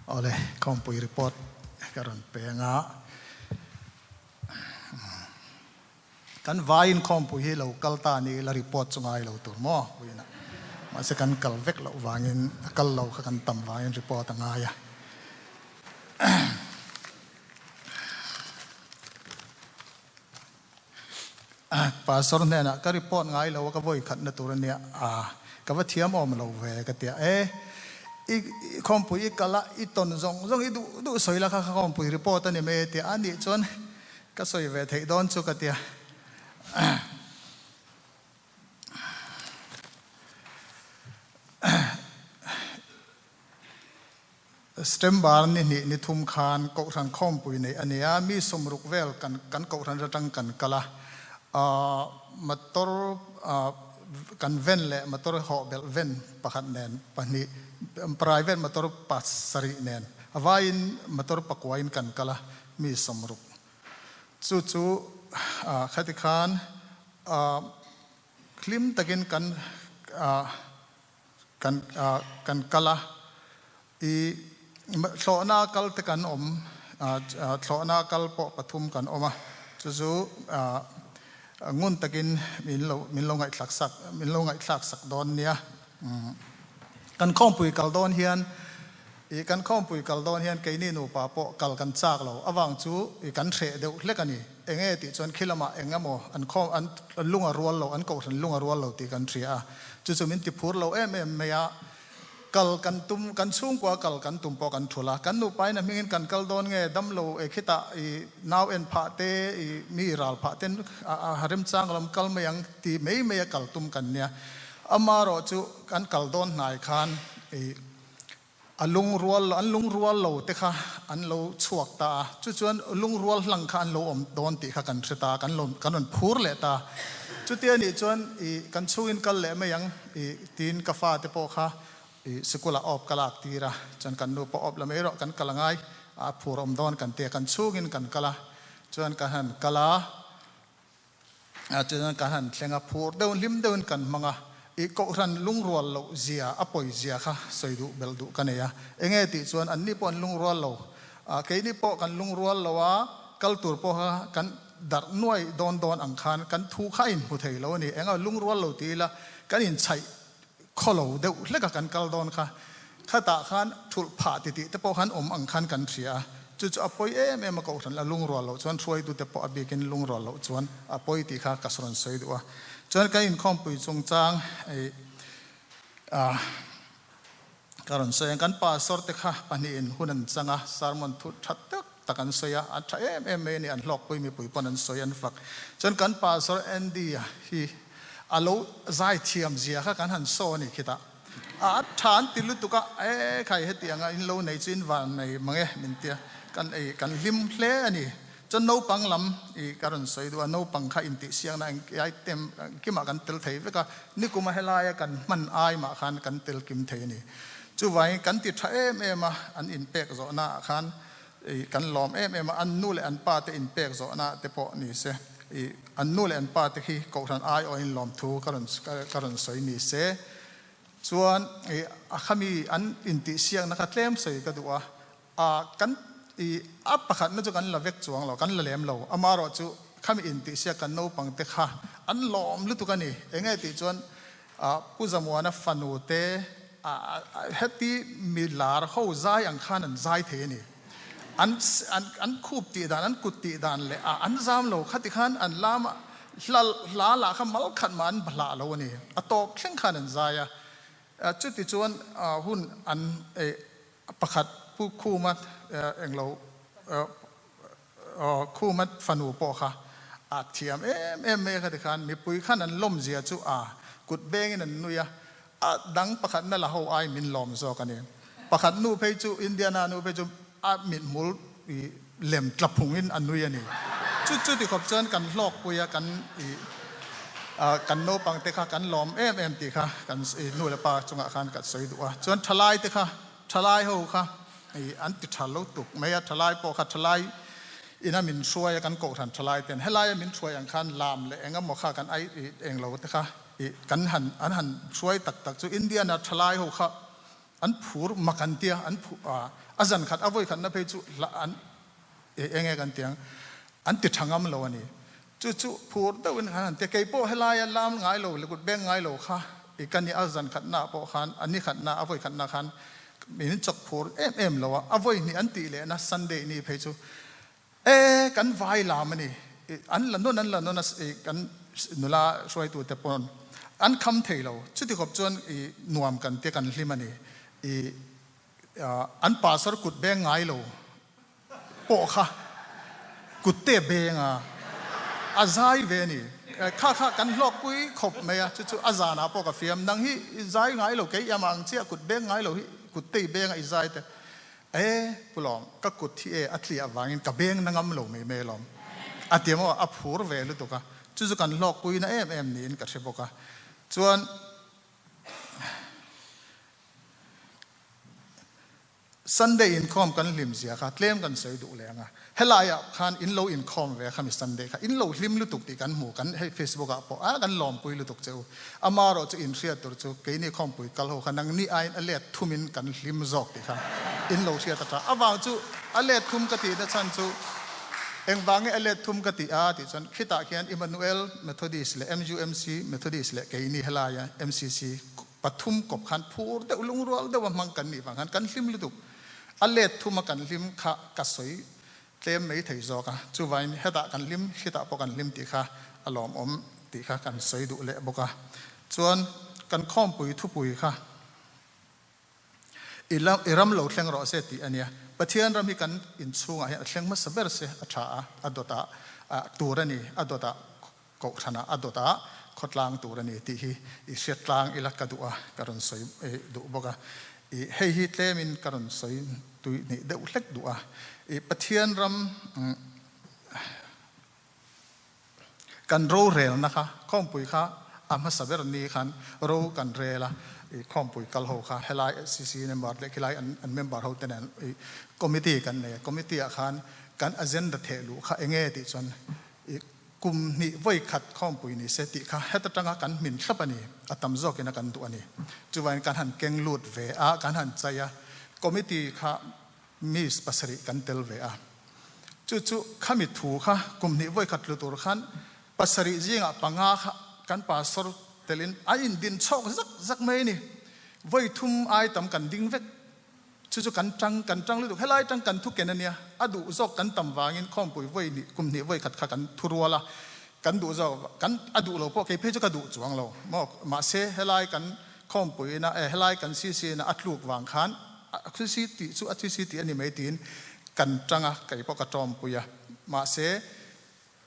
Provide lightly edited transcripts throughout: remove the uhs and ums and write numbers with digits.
Awle, khawmpui report ka rawn peng a. Kan vaiin khawmpui hi lo kal ta ni ila report chu ngai lo tur maw puiin a. Mahse kan kal vek loh vangin a kal lo kha kan tam vangin report a ngai a. Pastor hnenah ka report ngai lo a ka vawi khatna tur a nia a ka va thiam awm lo ve ka tia e i khawmpui i kal a i tawn zawng zawng i duh duh sawi la kha kha khawmpui report a ni mai a tia a nih chuan ka sawi ve theih dawn chu ka tia. September ni hnih ni thum khan Kohhran khawmpui neih a ni a, mi 60 vel kan kan Kohhran atang kan kal a, motor kan ven leh motor hawh belh ven pakhat nen pahnih private motor pasarih nen a vaiin motor pakuain kan kal a, mi 60 chu chu khati khan hlim takin kan Kan kan kal a, i thlawhna kal te kan awm, thlawhna kal pawh pathum kan awm a, chu chu ngun takin min lo min lo ngaihthlak sak min lo ngaihthlak sak dawn nia. Kan khawmpui kal dawn hian i kan khawmpui kal dawn hian keini nupa pawh kal kan chak lo avang chu i kan hreh deuh hlek a ni. Enge tih chuan khi lamah eng emaw an khawm an lung a rual lo an kohhran lung a rual lo tih kan hria a. Chu chu min ti phur lo em em mai a, kal kan tum, kan chhungkua kal kan tum pawh kan thul a, kan nupain a hmingin kan kal dawn nge, dam lo e khitah i nau en phah te, i mi ral phah ten a remchang lam kal mai ang ti mai mai a kal tum kan nia. Amaherawh chu kan kal dawn hnai khan i A lungrual an lungrual lo te kha an lo chhuak ta a, chu chuan lungrual hlang kha an lo awm dawn tih kha kan hre ta a, kan lo kan rawn phur leh ta. Chutia nih chuan i kan chhungin kal leh mai ang i tiin ka fate pawh kha i sikulah awp ka lak tir a, chuan kan nu pawh awp la mai rawh kan kal angai a phur awm dawn kan ti a, kan chhungin kan kal a, chuan kan han kal a. Chuan kan han thleng a, phur deuhin hlim deuhin kan hmang a, i kohhran lungrual loh zia a pawi zia kha sawi duh belh duh ka nei a, enge tih chuan anni pawh an lungrual lo, keini pawh kan lungrual lo a, kal tur pawh kha kan darh nuai dawn dawn ang khan kan thu kha a inhmu thei lo a ni, enga lungrual lo ti ila kan inchhaih khaw lo deuh hlek a kan kal dawn kha, khatah khan thulh phah ti tih te pawh khan awm ang khan kan hria a, chu chu a pawi em em a kohhran la lungrual loh chuan hruaitute pawh a bikin lungrual loh chuan a pawi tih kha ka rawn sawi duh a, chuan kan inkhawmpui chungchang ei ah ka rawn sawi ang, kan pastor te kha pahnihin hun an chang a, sermon thu tha tak tak an sawi a, a tha em em mai a ni, an hlawkpui mipui pawn an sawi an fak, chuan kan pastor Andy a hi A lo zaithiam zia kha kan han saw a ni khitah. A tha an ti lutuk a, e khai heti anga in lo nei chu in van nei mang e min tia, kan ei kan hlim hle a ni. Chuan naupang lam i ka rawn sawi duh a, naupang kha intihsiakna item kimah kan tel thei vek a, nikuma helaia kan hman ai mah khan kan tel kim thei a ni. Chuvangin kan ti tha em em a, an inpek zawhna ah khan I kan lawm em em a, an nu leh an pa te inpek zawhna te pawh ni se, i an nu leh an pa te khi Kohhran aiawhin lawmthu ka rawn ka rawn sawi ni se, chuan i a khami an intihsiakna kha tlem sawi ka duh a, a kan i a pakhatna chu kan la vek chuang lo, kan la lem lo, amaherawh chu khami intihsiak kan naupang te kha an lawm lutuk a ni, enge tih chuan a Pu Zamuana fanu te heti mi lar ho zai ang khan an zai thei a ni. An an an khup tih dan, an kut tih dan leh a an zam lo khati khan an lam a, hla hla lah kha mal khat mah an hlah lo a ni. A tawp thleng khan an zai a. Chuti chuan hun an pakhat Pu Khuma englo Khuma fanu pawh kha a thiam em em mai a kha tikhan mipui khan an lawm zia chu a kut bengin an nui a, a dang pakhat na la ho ai min lawm zawk a ni. Pakhat nu phei chu Indiana nu phei chu a mithmul i lem tla phungin a nui a ni. Chu chu ti khawp chuan kan hlawkpui a kan i kan naupang te kha kan lawm em em tih kha kan i nu leh pa chungah khan kan sawi duh a. Chuan thalai te kha Thalai ho kha i an ti tha lo tuk mai a, thalai pawh kha thalai ina min hruai a kan kohhran thalai ten helaia min hruai ang khan lam leh eng emaw kha kan ai i eng lo te kha i kan han an han hruai tak tak chu Indian a thalai ho kha An phur mak an tia, an phu a zan khat a vawi khatna phei chu hla an eng nge kan tiang an ti tha ngam lo a ni. Chu chu phur deuhin khan an tia, kei pawh helaia lam ngai lo leh kut beng ngai lo kha i ka ni a zan khatna ah pawh khan a ni khatna a vawi khatna khan min chawk phur em em lo a, a vawi hnih an tih lehna Sunday ni phei chu E, kan vai lam a ni. An la nawn an la nawn a, kan nula hruaitute pawn an kham thei lo. Chuti khawp chuan i nuam kan tia kan hlim a ni. I an pastor kut beng ngai lo pawh kha kut te beng a, a zai ve a ni. Kha kha kan hlawkpui khawp mai a, chu chu a zanah pawh ka fiam. Nang hi i zai ngai lo, kei amah ang chiah kut beng ngai lo hi kut te i beng a i zai te. E, Pu Lawm, ka kut hi e a tliah avangin ka beng na ngam lo mai mai alawm. A ti maw? A phur ve lutuk a. Chu chu kan hlawkpuina em em niin ka hre bawk a. Chuan, Sunday inkhawm kan hlim zia kha tlem kan sawi duh leh ang a. Helaiah khan in lo inkhawm ve kha mi Sunday kha in lo hlim lutuk tih kan hmu kan hei Facebook ah pawh a kan lawmpui lutuk che u. Amarawh chu inhriat tur chu keini khawmpui kal ho kha nangni aiin a let thumin kan hlim zawk tih kha in lo hriat a tha. Avang chu a let thum ka tihna chhan chu engvang nge a let thum ka tih a tih chuan khitah khian Emmanuel Methodist leh MUMC Methodist leh keini helaia MCC pathum kawp khan phur deuh lungrual deuh a hmang kan nih vang khan kan hlim lutuk. A let thuma kan hlim kha ka sawi Tlem mai thei zawk a, chuvain hetah kan hlim, hlitah pawh kan hlim tih kha a lawmawm tih kha kan sawi duh leh bawk a. Chuan kan khawmpui thupui kha i lam i ram lo thleng rawh se tih a nia. Pathian ram hi kan inchhungah hian a thleng hmasa ber se a tha a, a dawtah tur a ni, a dawtah Kohhranah a dawt a, khawtlang tur a ni tih hi i hriat tlang ila ka duh a, ka rawn sawi duh bawk a. I hei hi tlemin ka rawn sawi tui hnih deuh hlek duh a. I Pathian ram kan rorelna kha, khawmpui kha a hmasa ber ni khan ro kan rel a, i khawmpui kal ho kha helai SCC member leh khilai an member ho te nen i committee kan nei a, committee ah khan kan agenda theh luh kha enge tih chuan i Kum hnih vawi khat khawmpui ni se tih kha het atanga kan hmin thlap a ni, a tam zawkin a kan duh a ni. Chuvain kan han keng lut ve a, kan han chai a, committee kha miss pasarih kan tel ve a. Chu chu khami thu kha kum hnih vawi khat tlu tur khan pasarih zingah panga kha kan pastor telin a indin chhawk zak zak mai a ni. Vawi thum ai tam kan ding vek. Chu chu kan tang, kan tang lutuk. Helai tang kan thu ken a nia, a duh zawk kan tam vangin khawmpui vawi hnih, kum hnih vawi khat kha kan thu rual a, kan duh zawk, kan a duh lo pawh kei phei chu ka duh chuang lo maw. Mahse helai kan khawmpuiin a, helai kan CC in a tluk vang khan a CC tih chu a CC tih a ni mai tiin kan tang a, kei pawh ka tawmpui a. Mahse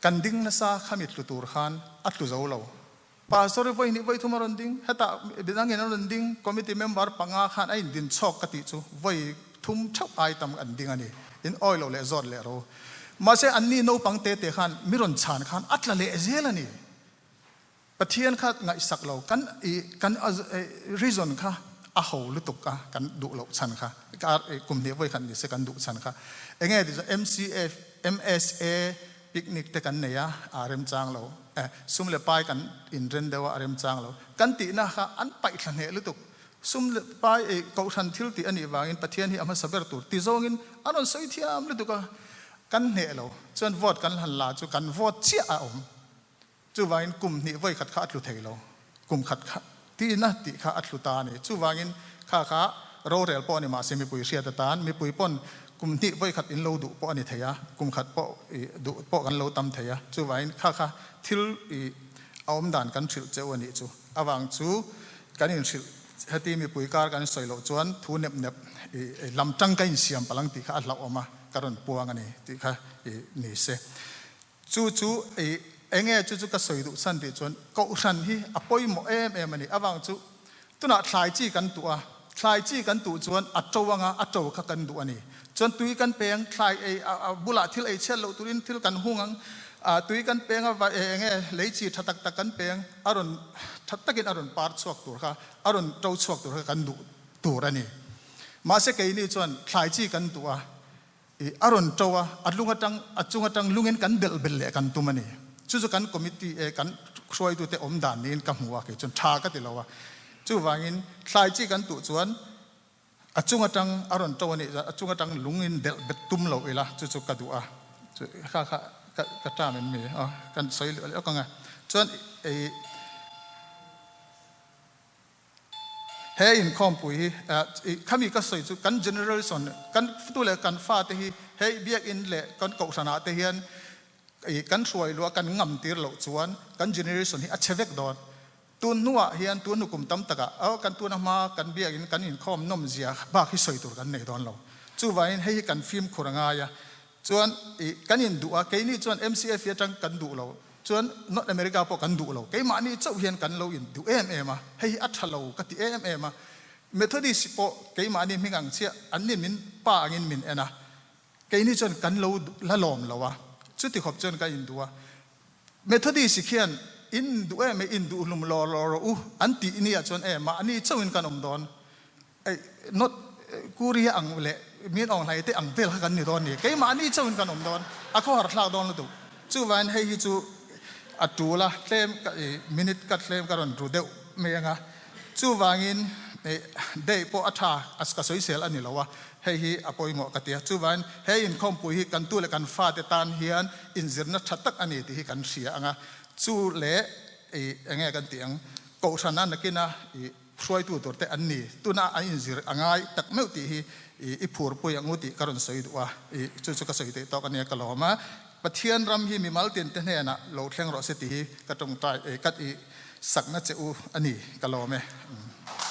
kan ding nasa khami tlu tur khan a tlu zo lo. Pastor hi vawi hnih vawi thum a rawn ding, hetah midangin an rawn ding, committee member panga khan a indin chhawk ka tih chu vawi thum theuh ai tam an ding a ni, in awi loh leh zawt leh ro. Mahse anni naupang te te khan mi rawn chhan khan a tla leh zel a ni. Pathian kha ngaihsak lo, kan i kan reason kha a ho lutuk a, kan duh loh chhan kha, kum hnih vawi khat ni se kan duh chhan kha. Enge tih chuan MCF, MSA, Picnic te kan nei a, a remchang lo. Eh, sum leh pai kan inren deuh a, a remchang lo. Kan tihna kha an paih thla hneh lutuk. Sum leh pai ei kohhran thil tih a nih vangin Pathian hi a hmasa ber tur ti zawngin an rawn sawi thiam lutuk a, kan hneh lo. Chuan vote kan han la chu kan vote chiah a awm. Chuvangin kum hnih vawi khat kha a tlu thei lo, kum khat kha tihna tih kha a tlu ta a ni. Chuvangin kha kha rorel pawh a ni mahse mipui hriat atan mipui pawn kum hnih vawi khat in lo duh pawh a ni thei a, kum khat pawh i duh pawh kan lo tam thei a. Chuvangin kha kha thil i a awm dan kan hrilh cheu a nih chu. Avang chu kan inhrilh heti mipui kar kan sawi loh chuan thu nep nep i lam tang ka insiam palh ang tih kha a hlauhawm a, ka rawn puang a ni tih kha i ni se. Chu chu i enge chu chu ka sawi duh chhan tih chuan Kohhran hi a pawimawh em em a ni. Avang chu tunah thlai chi kan tuh a, thlai chi kan tuh chuan a to anga a to kha kan duh a ni. Chuan tui kan peng, thlai ei a bulah thil ei chhiat loh turin thil kan hung ang, tui kan peng a va enge lei chi tha tak tak kan peng a rawn tha takin a rawn par chhuak tur kha a rawn to chhuak tur kha kan duh tur a ni. Mahse keini chuan thlai chi kan tuh a, I a rawn to a, a lung atang, a chung atang lungin kan belh belh leh kan tum a ni. Chu chu kan committee e kan hruaitute awm dan niin ka hmu a, kei chuan tha ka ti lo a. Chuvangin thlai chi kan tuh chuan A chung atang a rawn to a nih chuan a chung atang lung in delh bet tum lo ila chu chu ka duh a, chu kha kha ka ka term in mi aw kan sawi leh lawk ang a. Chuan ei he inkhawmpui hi khami ka sawi chu kan generation kan tu leh kan fate hi hei biakinn leh kan kohhran ah te hian I kan hruai luah kan ngam tir loh chuan kan generation hi a chhe vek dawn. Tun hnuah hian tun hnu kum tam takah aw kan tuna hma kan biakin kan inkhawm nawm zia bak hi sawi tur kan nei dawn lo. Chuvangin hei hi kan fimkhur a ngai a. Chuan i kan induh a, keini chuan MCF hi atang kan duh lo, chuan North America pawh kan duh lo. Keimahni chauh hian kan lo induh em em a, hei hi a tha lo ka ti em em a. Methodist pawh keimahni hming ang chiah anni min pa angin min en a. Keini chuan kan lo la lawm lo a, chuti khawp chuan ka induh a. Methodist khian in duh em e, induh hlum law law rawh u an tih ni ah chuan e mahni chauhin kan awm dawn. Ei not Korea ang leh min awng hlai te ang vel kha kan ni dawn ni. Keimahni chauhin kan awm dawn, a khawhar thlak dawn lutuk. Chuvangin hei hi chu a tul a, tlem ka i minute ka tlem ka rawn ru deuh mai ang a. Chuvangin day pawh a tha a ka sawisel a ni lo a, hei hi a pawimawh ka ti a. Chuvangin he inkhawmpui hi kan tu leh kan fate tan hian inzirna tha tak a ni tih hi kan hria ang a. Chu leh i eng nge kan tih ang, kohhrana nakina i hruaitu tur te an ni, tuna an inzir a ngai tak meuh tih hi i phurpui ang u tih ka rawn sawi duh a. I chu chu ka sawi theih tawk a nia ka lawm a. Pathian ram hi mimal tin te hnenah lo thleng rawh se tih hi ka tawngtai, ka i sakna che u a ni, ka lawm e.